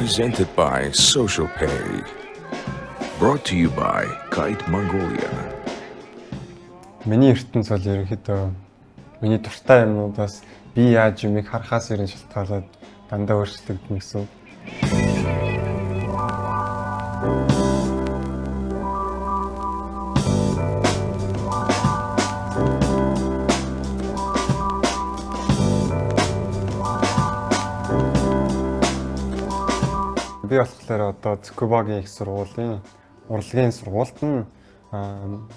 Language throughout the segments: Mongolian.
Presented by Social Pay. Brought to you by Kite Mongolia. Миний ертөнц бол ерөнхийдөө миний дуртай юмнуудаас би яаж юмыг харахаас ерөн шалтгаалаад дандаа өөрчлөгдөнө гэсэн. Би болохоор одоо Цукубагийн их сургуулийн урлагийн сургуульд нь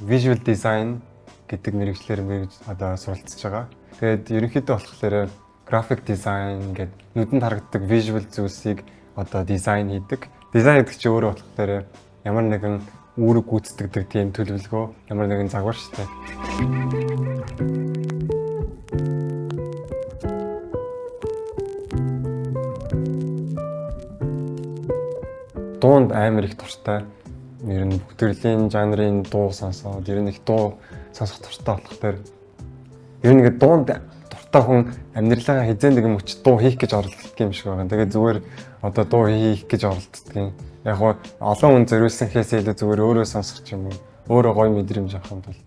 visual design гэдэг мэргэжлээр мэрэгж одоо суралцж байгаа. Тэгээд ерөнхийдөө болохоор graphic design гэдэг нүдэнд харагддаг visual зүйлсийг одоо дизайн хийдэг. Дизайн гэдэг чинь өөрөө болохоор ямар нэгэн үүрэг гүйцэтгэдэг тийм төлөвлөгөө, ямар нэгэн загвар шүү дээ. Дуунд амар их дуртай. Ер нь бүх төрлийн жанрын дуу сонсоод, ер нь их дуу сонсох дуртай болохоор ер нь ингээд дуунд дуртай хүн амьдралаа хэзээ нэгэн мөч дуу хийх гэж оролддог юм шиг байгаа. Тэгээд зүгээр одоо дуу хийх гэж оролддог юм. Яг гоо олон хүн зориулсан гэхээс илүү зүгээр өөрөө сонсох ч юм уу, өөрөө гоё мэдрэмж авах юм тул.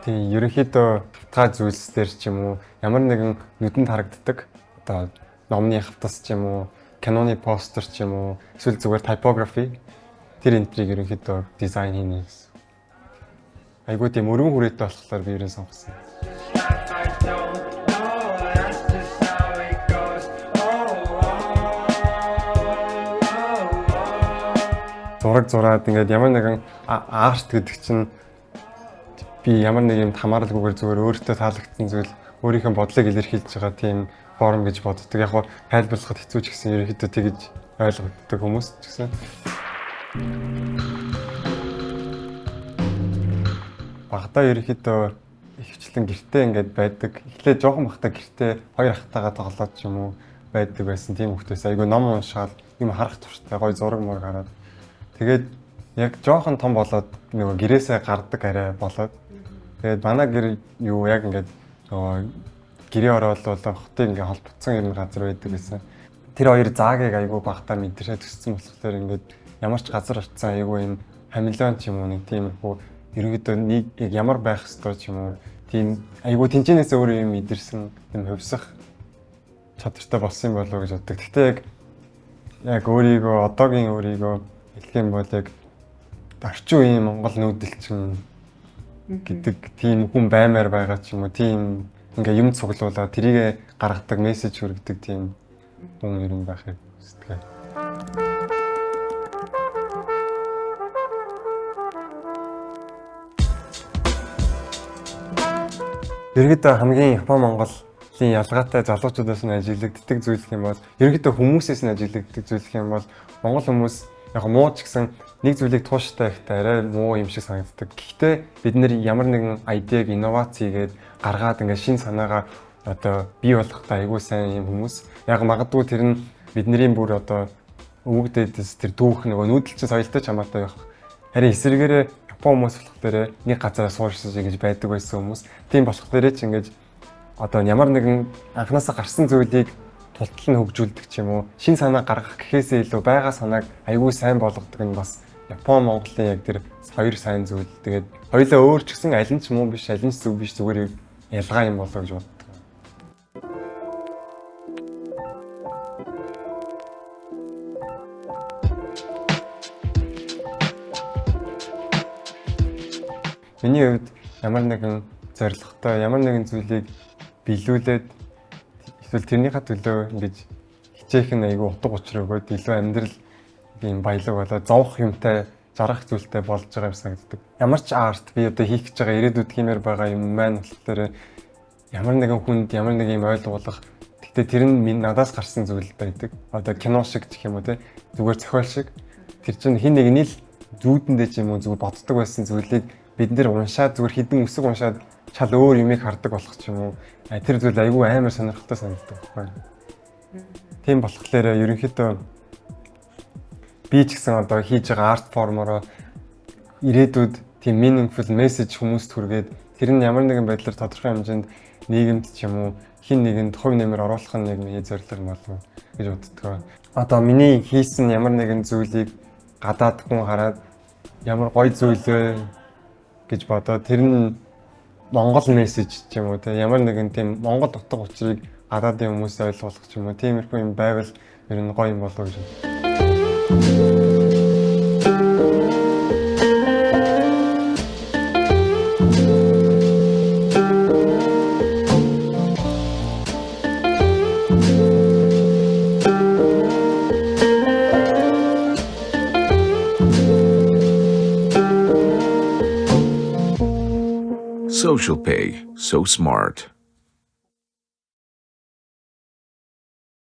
Тийм, ерөнхийдөө хавтгай зүйлс дээр ч юм уу, ямар нэгэн нүдэнд харагддаг одоо номны хавтас ч юм уу, киноны постэр ч юм уу, эсвэл зүгээр typography тэр энтрийг ерөнхийдөө дизайн хийнэ гэсэн. Айгуу тийм өргөн хүрээтэй болохоор би ерөн сонгосон. Зураг зураад ингээд ямар нэгэн арт гэдэг чинь би ямар нэг юм хамааралгүйгээр зүгээр өөртөө таалагдсан зүйл, өөрийнхөө бодлыг илэрхийлж байгаа тийм форм гэж боддог. Яг гоо тайлбарлахад хэцүү ч гэсэн ерөнхийдөө тэгэж ойлгогддог хүмүүс ч гэсэн. Багадаа ерөнхийдөө ихэвчлэн гэртээ ингээд байдаг. Эхлээд жоохон бахта гэртээ хоёр ахтайгаа тоглоод ч юм уу байдаг байсан тийм хүүхдээс айгүй ном уншаал юм харах туртай, гоё зураг мураг хараад. Тэгээд яг жоохон том болоод нөгөө гэрээсээ гардаг арай болоод. Тэгээд манай гэр юу яг ингээд нөгөө гэрээ ороолуулаад хотыг ингээд холбогдсон юм газар байдаг гэсэн. Тэр хоёр заагийг айгүй багтаа мэдрэхэд төссөн болохоор ингээд ямар ч газар очисан айгүй юм хамилон ч юм уу нэг тиймэрхүү ерөнхийдөө нэг яг ямар байх ёстой ч юм уу тийм айгүй тэнцэнээс өөр юм мэдэрсэн тийм хувьсах чадвартай болсон юм болов уу гэж боддог. Гэхдээ яг өөрийгөө одоогийн өөрийгөө хэлэх юм бол яг орчин үеийн Монгол нүүдэлчин гэдэг тийм хүн баймаар байгаа ч юм уу, тийм ингээ юм цуглуулаад тэрийгэ гаргадаг, мессеж хүргэдэг тийм хүн ер нь байхыг хүсдэг. Ерөнхийдөө хамгийн Япон Монголын ялгаатай залуучуудаас нь ажиглагддаг зүйл юм бол ерөнхийдөө хүмүүсээс нь ажиглагддаг зүйл юм бол Монгол хүмүүс яг муу ч гэсэн нэг зүйлийг тууштай ихтэй арай муу юм шиг санагддаг. Гэхдээ бид нэр ямар нэгэн idea-г инновац хийгээд гаргаад ингээ шин санаагаа одоо бий болгохдоо айгүй сайн юм хүмүүс. Яг магадгүй тэр нь бидний бүр одоо өвөг дээдэс тэр түүх нөгөө нүүдэлчин соёлтой ч хамаатай байх. Харин эсрэгээрээ Япон хүмүүс болохоор нэг газараа суурьшиж ингэж байдаг байсан хүмүүс. Тийм болохоор ч ингэж одоо ямар нэгэн анханасаа гарсан зүйлийг тултал нь хөгжүүлдэг ч юм уу, шин санаа гаргах гэхээсээ илүү байгаа санааг айгүй сайн болгодог нь бас Япон Монголын яг тэр хоёр сайн зүйл. Тэгээд хоёулаа өөр ч гэсэн аль нь ч муу биш, аль нь ч зөв биш, зүгээр ялгаа юм болоо гэж боддог. Миний хувьд ямар нэгэн зорилготой, ямар нэгэн зүйлийг биелүүлээд эсвэл тэрнийхээ төлөө ингэж хичээх нь айгүй утга учир өгөөд илүү амьдрал ийм баялаг болоо зовх юмтай, жаргах зүйлтэй болж байгаа юм санагддаг. Ямар ч арт би одоо хийх гэж байгаа ирээдүйд хиймээр байгаа юм маань болохоор ямар нэгэн хүнд ямар нэг юм ойлгуулах. Гэхдээ тэр нь минь надаас гарсан зүйл байдаг. Одоо кино шиг гэх юм уу те, зүгээр зохиол шиг. Тэр чинь хин нэгний л зүүдэндээ ч юм уу зүгээр боддог байсан зүйлийг бид нэр уншаад зүгээр хідэн үсэг уншаад шал өөр юмыг хардаг болох ч юм уу. Тэр зүйл айгүй амар сонирхолтой санагддаг байхгүй. Тийм болохоор ерөнхийдөө би ч гэсэн одоо хийж байгаа арт формороо ирээдүйд тийм meaningful message хүмүүст хүргээд тэр нь ямар нэгэн байдлаар тодорхой хэмжээнд Нийгэмд ч юм уу хэн нэгэнд хувь нэмэр оруулах нь яг миний зорилго юм болов гэж боддог. Одоо миний хийсэн ямар нэгэн зүйлийг гадаад хүн хараад ямар гоё зүйл вэ гэж бодоод, тэр нь Монгол мессеж ч юм уу, те, ямар нэгэн тийм Монгол утга учирыг гадаадын хүмүүс ойлгуулах ч юм уу, тиймэрхүү юм байвал ер нь гоё юм болов гэж боддог. Social Pay, so smart.